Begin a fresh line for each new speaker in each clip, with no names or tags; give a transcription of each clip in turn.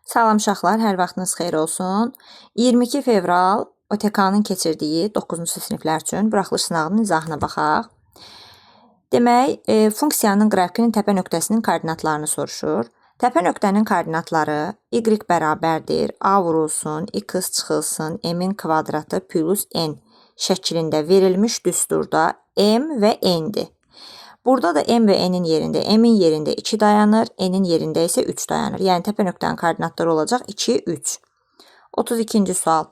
Salam uşaqlar, hər vaxtınız xeyir olsun. 22 fevral OTK-nın keçirdiyi 9-cu siniflər üçün buraxılış sınağının izahına baxaq. Demək, funksiyanın qrafikinin təpə nöqtəsinin koordinatlarını soruşur. Təpə nöqtənin koordinatları y bərabərdir a vurulsun, x çıxılsın, m-in kvadratı plus n şəklində verilmiş düsturda m və n-dir. Burada da m və n'in yerində, m'in yerində 2 dayanır, n'in yerində isə 3 dayanır. Yəni təpə nöqtənin koordinatları olacaq 2, 3. 32-ci sual.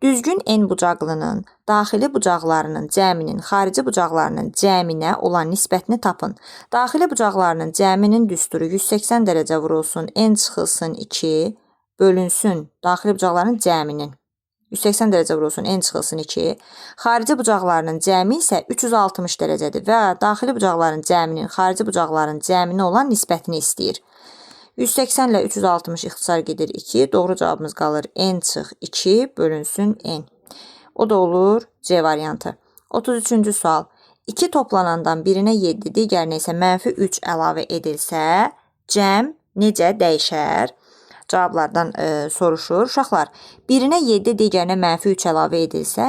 Düzgün n bucaqlının daxili bucaqlarının cəminin xarici bucaqlarının cəminə olan nisbətini tapın. Daxili bucaqlarının cəminin düsturu 180 dərəcə vurulsun, n çıxılsın 2 bölünsün daxili bucaqların cəminin. 180 dərəcə vurulsun, n çıxılsın 2. Xarici bucaqlarının cəmi isə 360 dərəcədir və daxili bucaqların cəminin xarici bucaqların cəminə olan nisbətini istəyir. 180 ilə 360 ixtisar gedir 2. Doğru cavabımız qalır n çıx 2 bölünsün n. O da olur C variantı. 33-cü sual. 2 toplanandan birinə 7, digərinə isə mənfi 3 əlavə edilsə, cəm necə dəyişər? Cavablardan soruşur. Uşaqlar, birinə 7, digərinə mənfi 3 əlavə edilsə,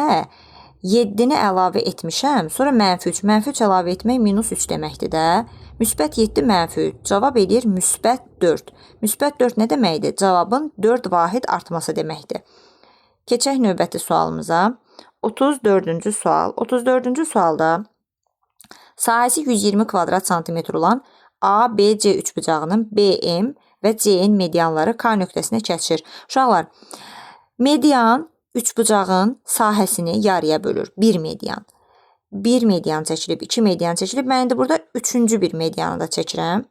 7-ni əlavə etmişəm, sonra mənfi 3. Mənfi 3 əlavə etmək minus 3 deməkdir də. Müsbət 7, mənfi 3. Cavab eləyir müsbət 4. Müsbət 4 nə deməkdir? Cavabın 4 vahid artması deməkdir. Keçək növbəti sualımıza. 34-cü sual. 34-cü sualda sahəsi 120 kvadrat santimetr olan ABC üçbucağının BM və CN medianları K nöqtəsinə kəsişir. Uşaqlar, median üçbucağın sahəsini yarıya bölür. Bir median. Bir median çəkilib, iki median çəkilib. Mən indi burada üçüncü bir medianı da çəkirəm.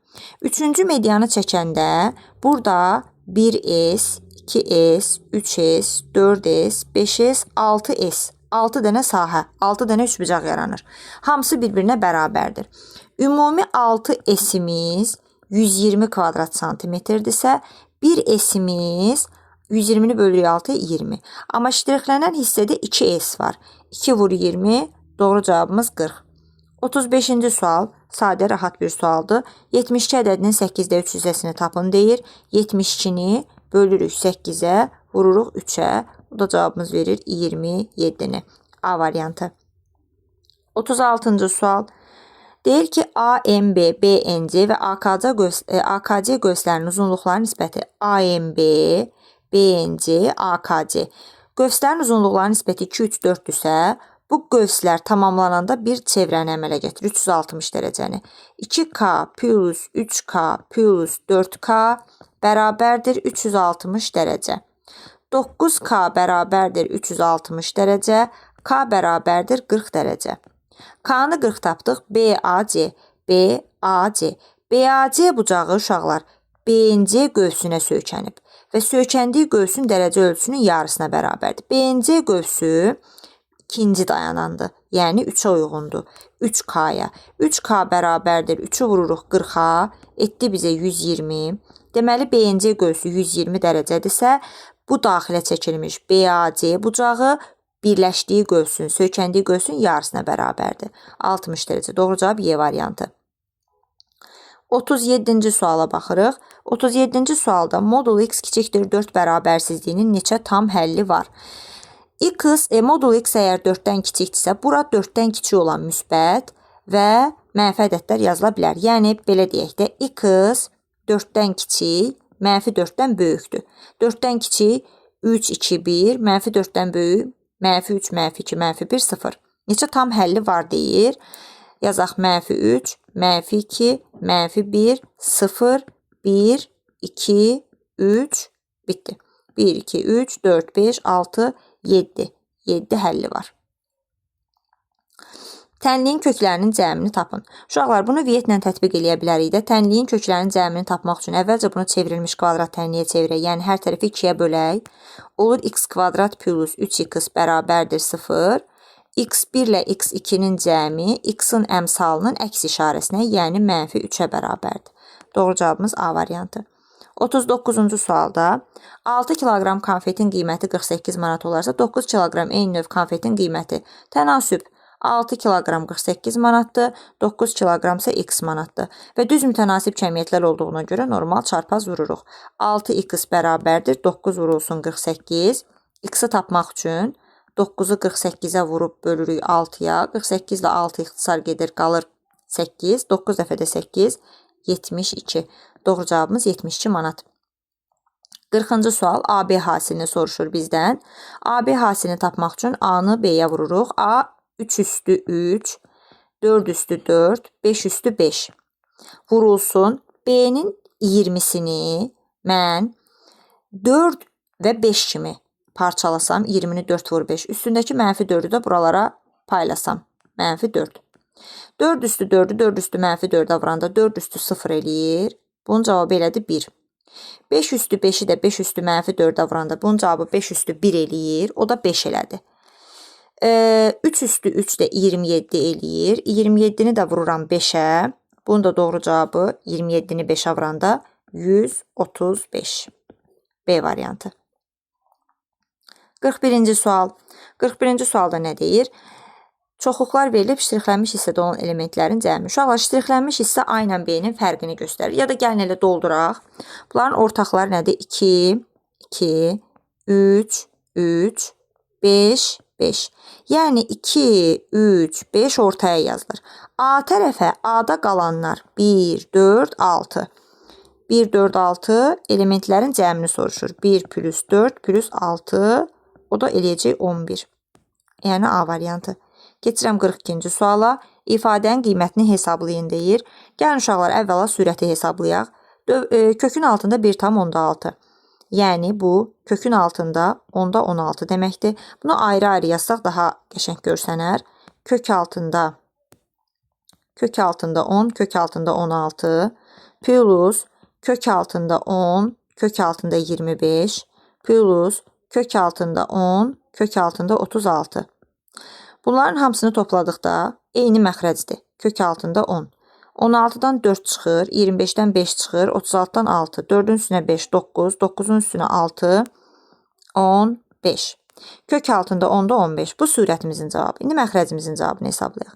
Üçüncü medianı çəkəndə burada 1S, 2S, 3S, 4S, 5S, 6S. 6 dənə sahə, 6 dənə üçbucaq yaranır. Hamısı bir-birinə bərabərdir. Ümumi 6S-imiz 120 kvadrat santimetrdirsə, 1 S-imiz 120-ni bölürük 6-ya 20. Amma ştrixlənən hissədə 2S var. 2 vur 20, doğru cavabımız 40. 35-ci sual, sadə, rahat bir sualdır. 72 ədədinin 8-də 3 hissəsini tapın deyir. 72-ni bölürük 8-ə, vururuq 3-ə. Bu da cavabımız verir 27-ni. A variantı. 36-cı sual. Deyir ki, AMB, BNC və AKC qövslərinin uzunluqları nisbəti AMB, BNC, AKC. Qövslərin uzunluqları nisbəti 2, 3, 4-dürsə, bu qövslər tamamlananda bir çevrəni əmələ gətirir, 360 dərəcəni. 2K plus 3K plus 4K bərabərdir 360 dərəcə. 9K bərabərdir 360 dərəcə, K bərabərdir 40 dərəcə. K-nı 40 tapdıq. BAC, BAC. BAC bucağı uşaqlar BNC qövsünə söykənib və söykəndiyi qövsün dərəcə ölçüsünün yarısına bərabərdir. BNC qövsü ikinci dayanandır. Yəni 3-ə uyğundur. 3K-ya. 3K bərabərdir. 3-ü vururuq 40-a. Etdi bizə 120. Deməli BNC qövsü 120 dərəcədirsə, bu daxilə çəkilmiş BAC bucağı birləşdiyi qövsün, söykəndiyi qövsün yarısına bərabərdir. 60 dərəcə. Doğru cavab Y variantı. 37-ci suala baxırıq. 37-ci sualda modul x kiçikdir 4 bərabərsizliyinin neçə tam həlli var? X, modul x əgər 4-dən kiçikdirsə, bura 4-dən kiçik olan müsbət və mənfi ədədlər yazıla bilər. Yəni, belə deyək də, x 4-dən kiçik, mənfi 4-dən böyükdür. 4-dən kiçik 3, 2, 1, mənfi 4-dən böyük mənfi 3, mənfi 2, mənfi 1, 0. Neçə tam həlli var deyir. Yazaq mənfi 3, mənfi 2, mənfi 1, 0, 1, 2, 3, bitdi. 1, 2, 3, 4, 5, 6, 7. 7 həlli var. Tənliyin köklərinin cəmini tapın. Uşaqlar, bunu Vietlə tətbiq eləyə bilərik də. Tənliyin köklərinin cəmini tapmaq üçün əvvəlcə bunu çevrilmiş kvadrat tənliyə çevirək. Yəni, hər tərəfi 2-yə bölək. Olur x kvadrat plus 3x bərabərdir 0. x1 ilə x2-nin cəmi x-in əmsalının əks işarəsinə, yəni mənfi 3-ə bərabərdir. Doğru cavabımız A variantı. 39-cu sualda 6 kiloqram konfetin qiyməti 48 manat olarsa, 9 kiloqram eyni növ konfetin qiyməti tənasüb 6 kiloqram 48 manatdır, 9 kiloqram isə x manatdır. Və düz mütənasib kəmiyyətlər olduğuna görə normal çarpaz vururuq. 6x bərabərdir 9 vurulsun 48. X-i tapmaq üçün 9-u 48-ə vurub bölürük 6-ya. 48 ilə 6 ixtisar gedir, qalır 8. 9 dəfə də 8, 72. Doğru cavabımız 72 manat. 40-cı sual AB hasilini soruşur bizdən. AB hasilini tapmaq üçün A-nı B-yə vururuq. A 3 üstü 3, 4 üstü 4, 5 üstü 5 vurulsun. B-nin 20-sini mən 4 və 5 kimi parçalasam, 20-ni 4 vur 5. Üstündəki mənfi 4-ü də buralara paylasam. Mənfi 4. 4 üstü 4-ü 4 üstü mənfi 4-ə vuranda 4 üstü 0 eləyir. Bunun cavabı elədi 1. 5 üstü 5-i də 5 üstü mənfi 4-ə vuranda bunun cavabı 5 üstü 1 eləyir. O da 5 elədi. 3 üstü 3 də 27 eləyir. 27-ni də vururam 5-ə. Bunun da doğru cavabı 27-ni 5-ə vuranda 135. B variantı. 41-ci sual. 41-ci sualda nə deyir? Çoxluqlar verilib ştrixlənmiş hissədə olan elementlərin cəmi. Uşaqlar, ştrixlənmiş hissə A ilə B-nin fərqini göstərir. Ya da gəlin elə dolduraq. Bunların ortaqları nədir? 2, 2, 3, 3, 5, 5. Yəni 2, 3, 5 ortaya yazılır. A tərəfə A-da qalanlar 1, 4, 6. 1, 4, 6 elementlərin cəmini soruşur. 1 plus 4 plus 6, o da eləyəcək 11. Yəni A variantı. Keçirəm 42-ci suala. İfadənin qiymətini hesablayın deyir. Gəlin uşaqlar, əvvəla sürəti hesablayaq. Kökün altında 1,6. Yəni bu kökün altında 10,16 deməkdir. Bunu ayrı-ayrı yazsaq daha qəşəng görsənər. Kök altında 10, kök altında 16 plus kök altında 10, kök altında 25 plus kök altında 10, kök altında 36. Bunların hamısını topladıqda eyni məxrəcdir. Kök altında 10. 16-dan 4 çıxır, 25-dən 5 çıxır, 36-dan 6, 4-ün üstünə 5, 9, 9-un üstünə 6, 15. Kök altında 10-da 15. Bu sürətimizin cavabı. İndi məxrəcimizin cavabını hesablayaq.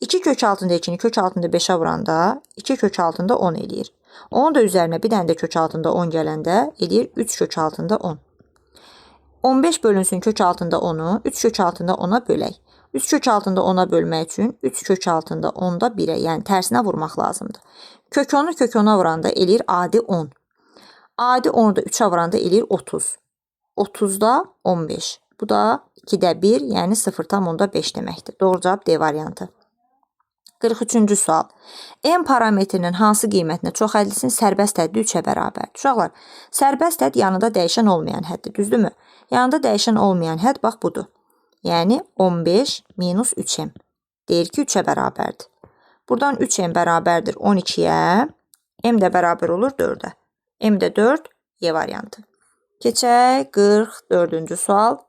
2 kök altında 2-ni kök altında 5-ə vuranda 2 kök altında 10 eləyir. Onun da üzərinə bir dənə də kök altında 10 gələndə eləyir 3 kök altında 10. 15 bölünsün kök altında 10-u 3 kök altında 10-a bölək. 3 kök altında 10-a bölmək üçün 3 kök altında 10-da 1-ə, yəni tərsinə vurmaq lazımdır. Kök 10-u kök 10-a vuranda eləyir adi 10. Adi 10-u da 3-ə vuranda eləyir 30. 30-da 15. Bu da 2-də 1, yəni 0,5 deməkdir. Doğru cavab D variantı. 43-cü sual. M parametrinin hansı qiymətinə çox hədlisin sərbəst həddi 3-ə bərabərdir? Uşaqlar, sərbəst hədd yanında dəyişən olmayan həddir, düzdürmü? Yanında dəyişən olmayan hədd bax budur. Yəni 15 minus 3m. Deyir ki 3-ə bərabərdir. Buradan 3m bərabərdir 12-yə. M də bərabər olur 4-ə. M də 4, Y variantı. Keçək 44-cü sual.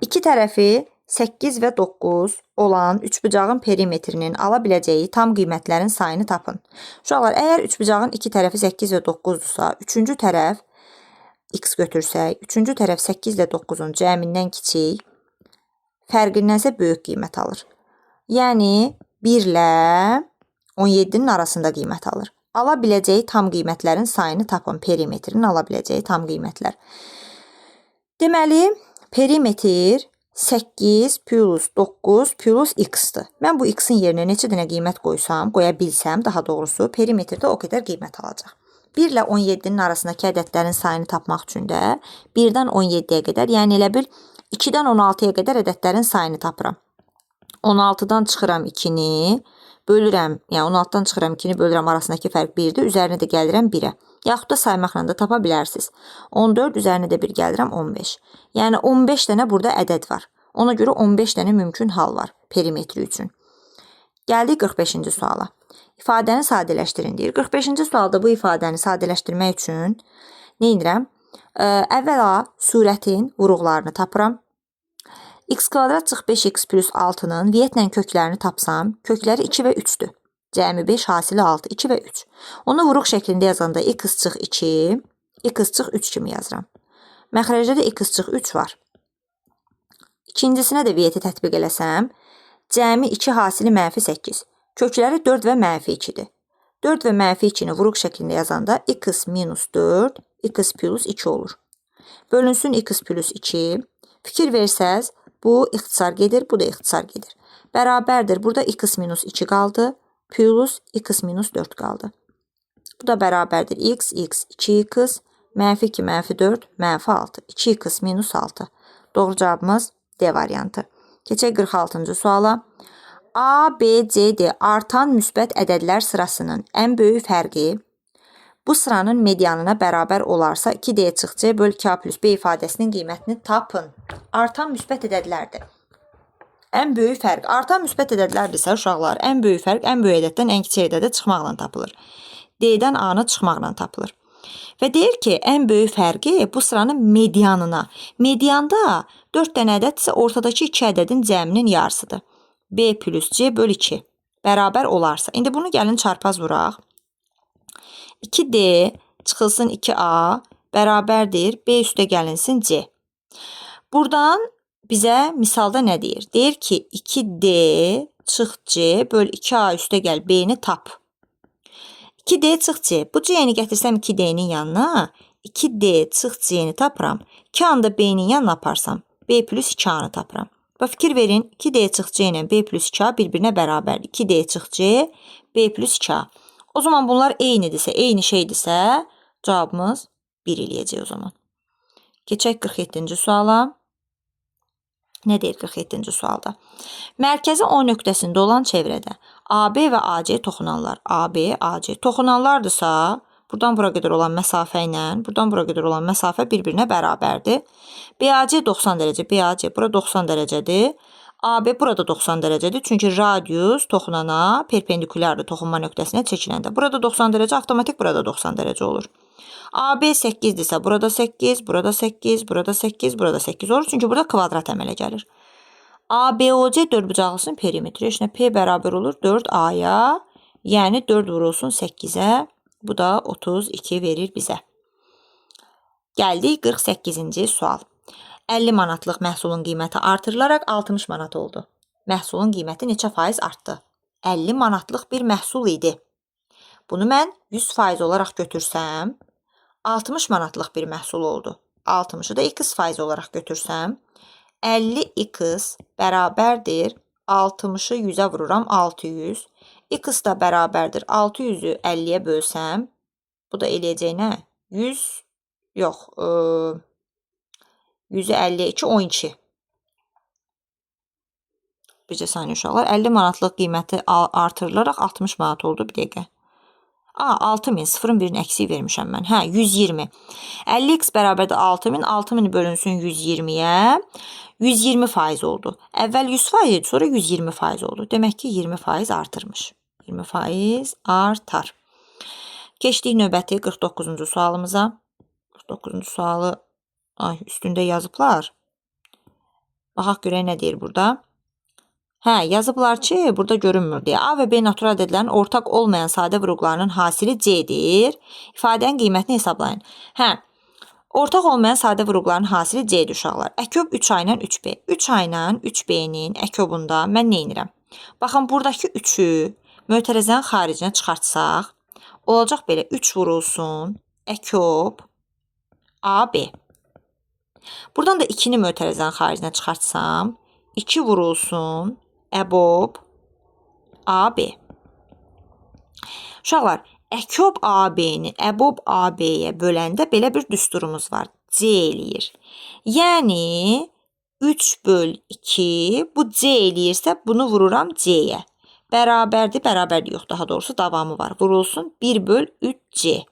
İki tərəfi 8 və 9 olan üçbucağın perimetrinin ala biləcəyi tam qiymətlərin sayını tapın. Uşaqlar, əgər üçbucağın iki tərəfi 8 və 9-dursa, üçüncü tərəf x götürsək, üçüncü tərəf 8 ilə 9-un cəmindən kiçik, fərqindənsə böyük qiymət alır. Yəni 1 ilə 17-nin arasında qiymət alır. Ala biləcəyi tam qiymətlərin sayını tapın. Perimetrin ala biləcəyi tam qiymətlər. Deməli, perimetr 8 plus 9 plus x-dir. Mən bu x-in yerinə neçə dənə qiymət qoysam, qoya bilsəm, daha doğrusu, perimetrdə o qədər qiymət alacaq. 1 ilə 17-nin arasındakı ədədlərin sayını tapmaq üçün də 1-dən 17-yə qədər, yəni elə bil 2-dən 16-ya qədər ədədlərin sayını tapıram. 16-dan çıxıram 2-ni, bölürəm, yəni 16-dan çıxıram 2-ni bölürəm, arasındakı fərq 1-dir, üzərinə də gəlirəm 1-ə. Yaxud da saymaqla da tapa bilərsiniz. 14 üzərinə də 1 gəlirəm 15. Yəni 15 dənə burada ədəd var. Ona görə 15 dənə mümkün hal var perimetri üçün. Gəldik 45-ci suala. İfadəni sadələşdirin deyir. 45-ci sualda bu ifadəni sadələşdirmək üçün nə edirəm? Əvvəla surətin vuruqlarını tapıram. X kvadrat çıx 5x plus 6-nın vietlə köklərini tapsam, kökləri 2 və 3-dür. Cəmi 5, hasili 6, 2 və 3. Onu vuruq şəklində yazanda x çıx 2, x çıx 3 kimi yazıram. Məxrəcdə də x çıx 3 var. İkincisinə də Vieti tətbiq eləsəm, cəmi 2 hasili mənfi 8. Kökləri 4 və mənfi 2-dir. 4 və mənfi 2-ni vuruq şəklində yazanda x minus 4, x plus 2 olur. Bölünsün x plus 2. Fikir versəz, bu ixtisar gedir, bu da ixtisar gedir. Bərabərdir. Burada x minus 2 qaldı, plus x minus 4 qaldı. Bu da bərabərdir. X, x, 2x, mənfi 2, mənfi 4, mənfi 6. 2x minus 6. Doğru cavabımız D variantı. Keçək 46-cı suala. A, B, C, D artan müsbət ədədlər sırasının ən böyük fərqi bu sıranın medianına bərabər olarsa 2D çıx C böl 2A plus B ifadəsinin qiymətini tapın. Artan müsbət ədədlərdir. Ən böyük fərq. Artan müsbət ədədlərdirsə uşaqlar, ən böyük fərq ən böyük ədəddən ən kiçik ədədə çıxmaqla tapılır. D-dən A-nı çıxmaqla tapılır. Və deyir ki, ən böyük fərqi bu sıranın medianına. Medianda 4 dənə ədəd isə ortadakı 2 ədədin cəminin yarısıdır. B plus C böl 2 bərabər olarsa. İndi bunu gəlin çarpaz vuraq. 2D çıxılsın 2A bərabərdir. B üstə gəlinsin C. Buradan bizə misalda nə deyir? Deyir ki, 2D çıx C böl 2A üstə gəl B-ni tap. 2D çıx C. Bu C-ni gətirsəm 2D-nin yanına, 2D çıx C-ni tapıram. 2A-nı da B-nin yanına aparsam, B plus 2A-nı tapıram. Bax, fikir verin, 2D çıx C ilə B plus 2A bir-birinə bərabərdir. 2D çıx C, B plus 2A. O zaman bunlar eynidirsə, eyni şeydirsə, cavabımız 1 eləyəcək o zaman. Keçək 47-ci suala. Nə deyir 47-ci sualda? Mərkəzi O nöqtəsində olan çevrədə AB və AC toxunanlar, AB, AC toxunanlardırsa, buradan bura qədər olan məsafə ilə buradan bura qədər olan məsafə bir-birinə bərabərdir. BAC 90 dərəcə, BAC bura 90 dərəcədir. AB burada 90 dərəcədir. Çünki radius toxunana perpendikulyardır toxunma nöqtəsinə çəkiləndə. Burada 90 dərəcə, avtomatik burada 90 dərəcə olur. AB 8-dirsə burada 8, burada 8, burada 8, burada 8 olur. Çünki burada kvadrat əmələ gəlir. ABOC dördbucaqlısının perimetri. Heç nə P bərabər olur 4A-ya, yəni 4 vurulsun 8-ə. Bu da 32 verir bizə. Gəldik 48-ci sual. 50 manatlıq məhsulun qiyməti artırılaraq 60 manat oldu. Məhsulun qiyməti neçə faiz artdı? 50 manatlıq bir məhsul idi. Bunu mən 100% olaraq götürsəm, 60 manatlıq bir məhsul oldu. 60-ı da x faiz olaraq götürsəm, 50x bərabərdir 60-ı 100-ə vururam 600. X da bərabərdir 600-ü 50-yə bölsəm, bu da eləyəcək nə? 100, yox, 100-ü 50-yə 2, 12. Bircə saniyə uşaqlar. 50 manatlıq qiyməti artırılaraq 60 manat oldu bir dəqiqə. A, 6000, sıfırın birini əksik vermişəm mən. Hə, 120. 50x bərabərdir 6000. 6000 bölünsün 120-yə. 120 faiz oldu. Əvvəl 100 faiz idi, sonra 120 faiz oldu. Demək ki, 20 faiz artırmış. 20 faiz artar. Keçdik növbəti 49-cu sualımıza. 49-cu sualı ay, üstündə yazıblar. Baxaq görək nə deyir burada. Hə, yazıblar ki, burada görünmür deyə. A və B natural ədədlərin ortaq olmayan sadə vuruqlarının hasili C-dir. İfadənin qiymətini hesablayın. Hə, ortaq olmayan sadə vuruqların hasili C-dir uşaqlar. Əköb 3A ilə 3B. 3A ilə 3B-nin əkobunda mən nə edirəm? Baxın, buradakı 3-ü mötərizənin xaricinə çıxartsaq, olacaq belə 3 vurulsun əkob AB. Buradan da 2-ni mötərizənin xaricinə çıxartsam, 2 vurulsun əbob AB. Uşaqlar, əkob AB-ni əbob AB-yə böləndə belə bir düsturumuz var. C eləyir. Yəni 3 böl 2 bu C eləyirsə bunu vururam C-yə. Bərabərdir, bərabərdir yox, daha doğrusu davamı var. Vurulsun 1 böl 3C.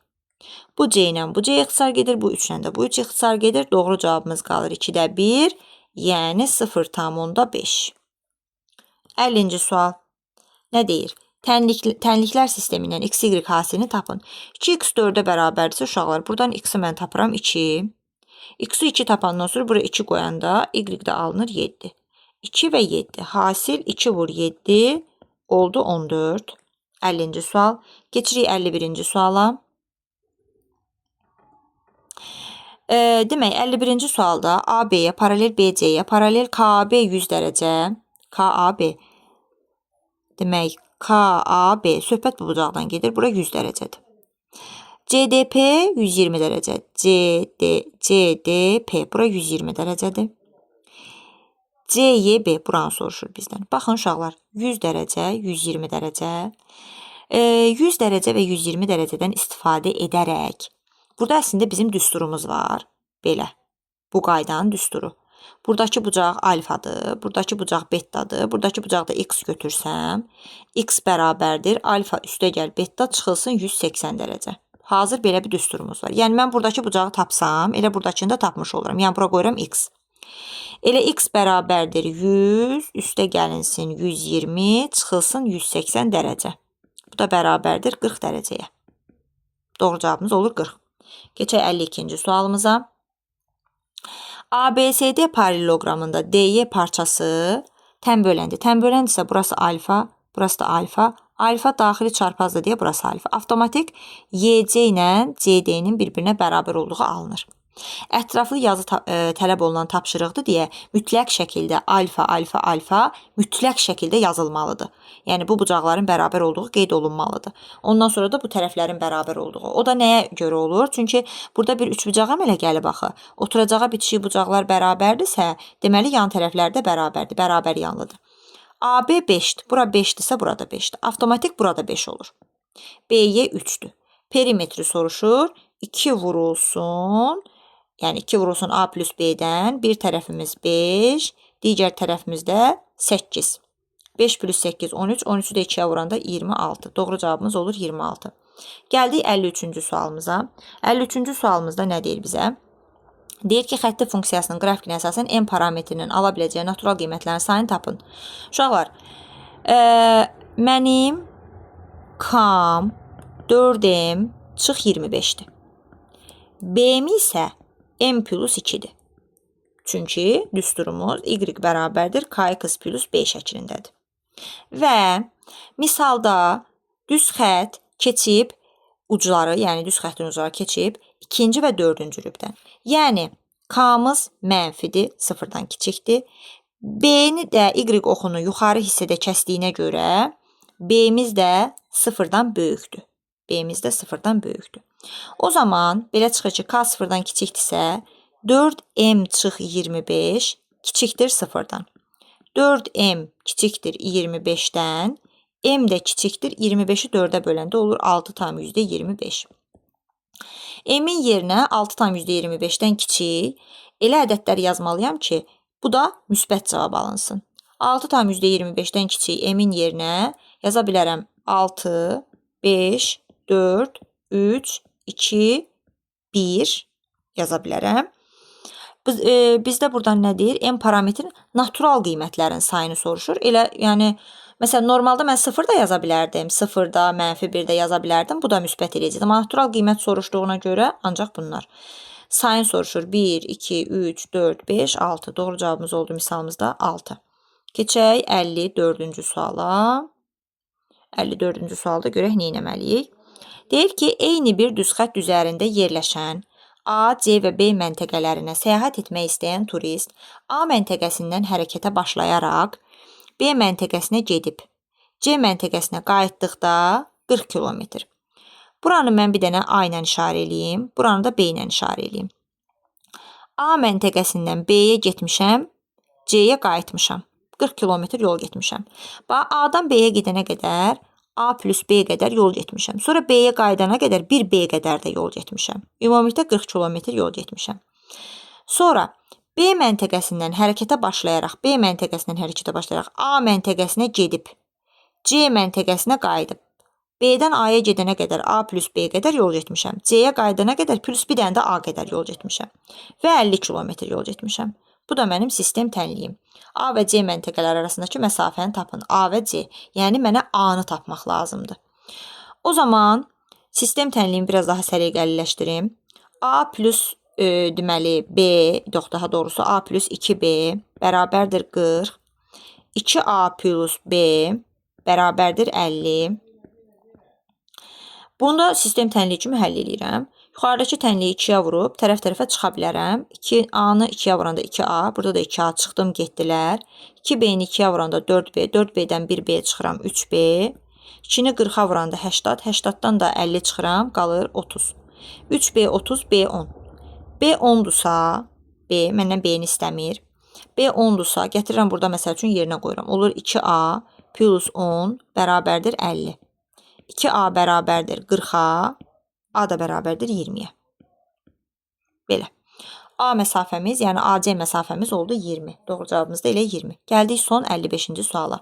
Bu C ilə bu C ixtisar gedir, bu 3 ilə də bu 3 ixtisar gedir. Doğru cavabımız qalır 2-də 1, yəni 0,5. 50-ci sual. Nə deyir? Tənliklər sistemindən x, y hasilini tapın. 2x 4-ə bərabərdirsə uşaqlar, buradan x-i mən tapıram 2. X-i 2 tapandan sonra buraya 2 qoyanda y də alınır 7. 2 və 7. Hasil 2 vur 7 oldu 14. 50-ci sual. Keçirik 51-ci suala. Demək, 51-ci sualda AB-yə paralel BC-yə paralel KAB 100 dərəcə, KAB. Demək, KAB söhbət bu bucaqdan gedir. Bura 100 dərəcədir. CDP 120 dərəcə. CDP bura 120 dərəcədir. CYB buranı soruşur bizdən. Baxın uşaqlar, 100 dərəcə, 120 dərəcə. 100 dərəcə və 120 dərəcədən istifadə edərək burada əslində bizim düsturumuz var. Belə. Bu qaydanın düsturu. Buradakı bucaq alfadır, buradakı bucaq betadır, buradakı bucaqda x götürsəm, x bərabərdir, alfa üstə gəl beta çıxılsın 180 dərəcə. Hazır belə bir düsturumuz var. Yəni mən buradakı bucağı tapsam, elə buradakını da tapmış oluram. Yəni bura qoyuram x. Elə x bərabərdir 100, üstə gəlinsin 120, çıxılsın 180 dərəcə. Bu da bərabərdir 40 dərəcəyə. Doğru cavabımız olur 40. Keçək 52-ci sualımıza. ABCD paralleloqramında DY parçası tənböləndir. Tənböləndirsə burası alfa, burası da alfa. Alfa daxili çarpazdır deyə burası alfa. Avtomatik YC ilə CD-nin bir-birinə bərabər olduğu alınır. Ətraflı yazı tələb olunan tapşırıqdır deyə mütləq şəkildə alfa, alfa, alfa mütləq şəkildə yazılmalıdır. Yəni bu bucaqların bərabər olduğu qeyd olunmalıdır. Ondan sonra da bu tərəflərin bərabər olduğu. O da nəyə görə olur? Çünki burada bir üçbucaq əmələ gəlib axı. Oturacağa bitişik bucaqlar bərabərdirsə, deməli yan tərəflər də bərabərdir, bərabər yanlıdır. AB 5-dir. Bura 5-dirsə, burada 5-dir. Avtomatik burada 5 olur. BY 3-dür. Perimetri soruşur. 2 vurulsun. Yəni 2 vurulsun A plus B-dən. Bir tərəfimiz 5, digər tərəfimiz də 8. 5 plus 8, 13. 13-ü də 2-yə vuranda 26. Doğru cavabımız olur 26. Gəldik 53-cü sualımıza. 53-cü sualımızda nə deyir bizə? Deyir ki, xətti funksiyasının qrafikinə əsasən m parametrinin ala biləcəyi natural qiymətlərin sayını tapın. Uşaqlar, mənim k-m 4m çıx 25-dir. B-m isə m plus 2-dir. Çünki düsturumuz y bərabərdir kx plus b şəklindədir. Və misalda düz xətt keçib ucları, yəni düz xəttin ucları keçib ikinci və dördüncü rübdən. Yəni k-mız mənfidir, sıfırdan kiçikdir. B-ni də y oxunu yuxarı hissədə kəsdiyinə görə B-miz də sıfırdan böyükdür. B-miz də sıfırdan böyükdür. O zaman belə çıxır ki, k sıfırdan kiçikdirsə 4m çıx 25 kiçikdir sıfırdan. 4m kiçikdir 25-dən, m də kiçikdir 25-i 4-ə böləndə olur 6,25. M-in yerinə 6,25-dən kiçik elə ədədlər yazmalıyam ki, bu da müsbət cavab alınsın. 6,25-dən kiçik m-in yerinə yaza bilərəm 6, 5, 4, 3, 2, 1 yaza bilərəm. Bizdə buradan nə deyir? M parametrinin natural qiymətlərin sayını soruşur. Elə yəni məsələn normalda mən 0 da yaza bilərdim. 0 da, -1 də yaza bilərdim. Bu da müsbət eləyəcək. Amma natural qiymət soruşduğuna görə ancaq bunlar. Sayını soruşur. 1, 2, 3, 4, 5, 6. Doğru cavabımız oldu misalımızda 6. Keçək 54-cü suala. 54-cü sualda görək nə etməliyik. Deyir ki, eyni bir düz xətt üzərində yerləşən A, C və B məntəqələrinə səyahət etmək istəyən turist A məntəqəsindən hərəkətə başlayaraq B məntəqəsinə gedib C məntəqəsinə qayıtdıqda 40 kilometr. Buranı mən bir dənə A ilə işarə eləyim, buranı da B ilə işarə eləyim. A məntəqəsindən B-yə getmişəm, C-yə qayıtmışam. 40 kilometr yol getmişəm. Bax, A-dan B-yə gedənə qədər A plus B qədər yol getmişəm. Sonra B-yə qayıdana qədər 1B qədər də yol getmişəm. Ümumilikdə 40 kilometr yol getmişəm. Sonra B məntəqəsindən hərəkətə başlayaraq, B məntəqəsindən hərəkətə başlayaraq A məntəqəsinə gedib, C məntəqəsinə qayıdıb. B-dən A-ya gedənə qədər A plus B qədər yol getmişəm. C-yə qayıdana qədər plus bir dənə də A qədər yol getmişəm. Və 50 kilometr yol getmişəm. Bu da mənim sistem tənliyim. A və C məntəqələri arasındakı məsafəni tapın. A və C. Yəni mənə A-nı tapmaq lazımdır. O zaman sistem tənliyimi biraz daha səliqəliləşdirim. A plus deməli B, yox daha doğrusu A plus 2B bərabərdir 40. 2A plus B bərabərdir 50. Bunu da sistem tənliyi kimi həll eləyirəm. Yuxarıdakı tənliyi 2-yə vurub tərəf-tərəfə çıxa bilərəm. 2A-nı 2-yə vuranda 2A, burada da 2A çıxdım, getdilər. 2B-ni 2-yə vuranda 4B, 4B-dən 1B çıxıram, 3B. 2-ni 40-a vuranda 80, 80-dan da 50 çıxıram, qalır 30. 3B 30, B 10. B 10-dursa, B məndən B-ni istəmir. B 10-dursa, gətirirəm burada məsəl üçün yerinə qoyuram. Olur 2A plus 10 bərabərdir 50. 2A bərabərdir 40-a, A da bərabərdir 20-yə. Belə. A məsafəmiz, yəni AC məsafəmiz oldu 20. Doğru cavabımız da elə 20. Gəldik son 55-ci suala.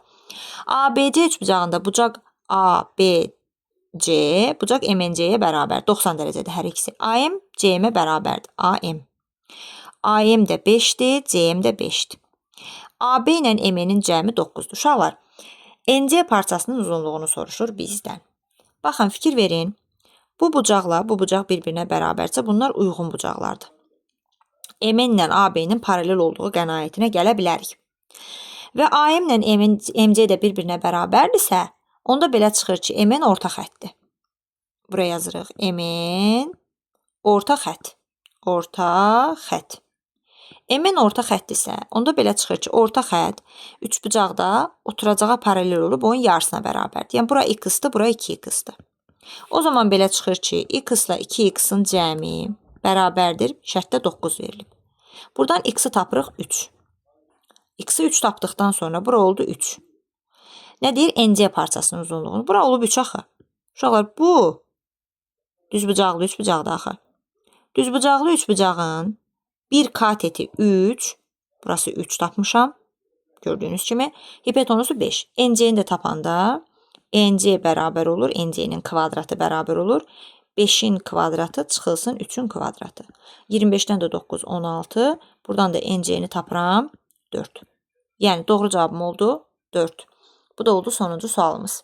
ABC üçbucağında bucaq ABC, bucaq MNC-yə bərabər 90 dərəcədir hər ikisi. AM CM-ə bərabərdir. AM. AM də 5-dir, CM də 5-dir. AB ilə MN-in cəmi 9-dur. Uşaqlar, NC parçasının uzunluğunu soruşur bizdən. Baxın, fikir verin. Bu bucaqla bu bucaq bir-birinə bərabərsə bunlar uyğun bucaqlardır. MN ilə AB-nin paralel olduğu qənaətinə gələ bilərik. Və AM ilə MC də bir-birinə bərabərdirsə, onda belə çıxır ki, MN orta xəttdir. Buraya yazırıq. MN orta xətt. Orta xətt. MN orta xəttdirsə, onda belə çıxır ki, orta xətt üçbucaqda oturacağa paralel olub onun yarısına bərabərdir. Yəni bura x-dır, bura 2x-dır. O zaman belə çıxır ki, x ilə 2x-ın cəmi bərabərdir. Şərtdə 9 verilib. Buradan x-i tapırıq 3. X-i 3 tapdıqdan sonra bura oldu 3. Nə deyir? NC parçasının uzunluğunu. Bura olub 3 axı. Uşaqlar, bu düzbucaqlı üçbucaqdır axı. Düzbucaqlı üçbucağın bir kateti 3. Burası 3 tapmışam. Gördüyünüz kimi. Hipotenusu 5. NC-ni də tapanda NC bərabər olur. NC-nin kvadratı bərabər olur. 5-in kvadratı çıxılsın 3-ün kvadratı. 25-dən də 9, 16. Buradan da NC-ni tapıram 4. Yəni doğru cavabım oldu 4. Bu da oldu sonuncu sualımız.